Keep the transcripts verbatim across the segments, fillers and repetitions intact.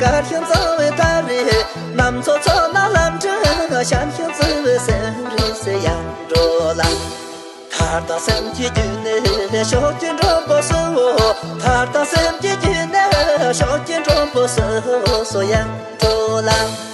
དཀར་ཞིང་གཙང་བའི་ཐག་རིང་། གནམ་མཚོ་མཚོ་ནང་ལམ་འཕྲང་། ཞན་ཞིང་བརྩེ་བའི་སེམས་རིག་སེ་ཡར་འགྲོ་ལ། ཐར་དང་སེམས་ཀྱི་རྒྱུད་ནས་ཕྱོགས་ཀྱི་མགྲོན་པོ་སུ། ཐར་དང་སེམས་ཀྱི་རྒྱུད་ནས་ཕྱོགས་ཀྱི་མགྲོན་པོ་སུ། སོ་ཡར་འགྲོ་ལ།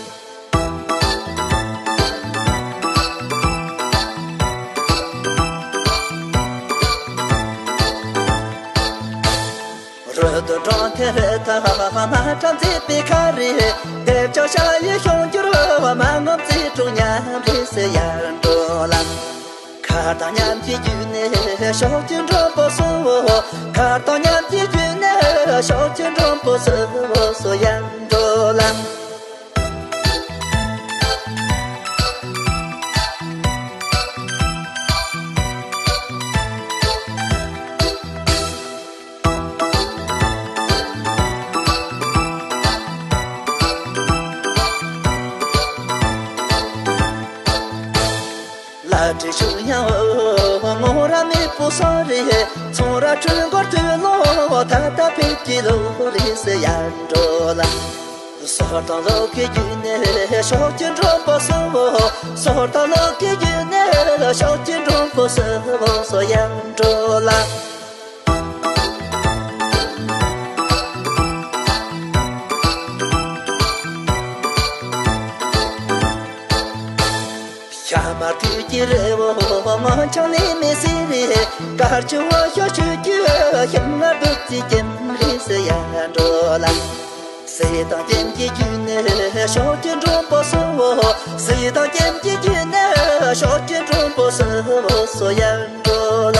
རུ་སྟོད་འབྲོང་ཐེ་རི་ཐང་། སྣ་ཁྲ་མཛེས་པའི་ཁ་རི། དེབ་ཆག་ཤ་ཡི་གཤོག་འགྱུར། མ་ངོམས་རྩིས་དྲུག་ཉམས་རེ་སེ་ཡར་འགྲོ་ལ། མཁར་དང་མཉམ་གྱི་རྒྱུད་ནས་ཕྱོགས་ཀྱི་མགྲོན་པོ་སུ། མཁར་དང་མཉམ་གྱི་རྒྱུད་ནས་ཕྱོགས་ཀྱི་མགྲོན་པོ་སུ། སོ་ཡར་འགྲོ་ལ། ལ་བྲེ་ཆུ་ཡང་འོ། ངོ་ར་མེད་པོ་སོ་རེད། ཚོང་ར་ཁྲི་མགོར་དུས་ལོ། ད་ལྟ་ཕེབས་ཀྱི་ལོ་རེད་ཟེར་ཡར་འགྲོ་ལ། སོར་དང་ལོ་ཀའི་རྒྱུད་ནས་ཕྱོགས་ཀྱི་མགྲོན་པོ་སུ། སོར་དང་ལོ་ཀའི་རྒྱུད་ནས་ཕྱོགས་ཀྱི་མགྲོན་པོ་སུ། སོ་ཡར་འགྲོ་ལ། ཤ་མར་དུས་ཀྱི་རི་བོ། སྔོ་ལྗང་ལི་མེ་སེར་རེད། དཀར་ཆུ་འོད་ཤོག་ཆུ་རྒྱུ། ཤིང་ང་བདུད་རྩིའི་ཁྱིམ་རེད་ཟེར་ཡར་འགྲོ་ལ། སྲིད་དང་སྐྱེམས་ཀྱི་རྒྱུད་ནས་ཕྱོགས་ཀྱི་མགྲོན་པོ་སུ། སྲིད་དང་སྐྱེམས་ཀྱི་རྒྱུད་ནས་ཕྱོགས་ཀྱི་མགྲོན་པོ་སུ། སོ་ཡར་འགྲོ་ལ།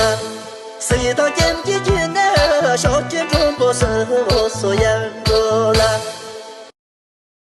སྲིད་དང་སྐྱེམས་ཀྱི་རྒྱུད་ནས་ཕྱོགས་ཀྱི་མགྲོན་པོ་སུ། སོ་ཡར་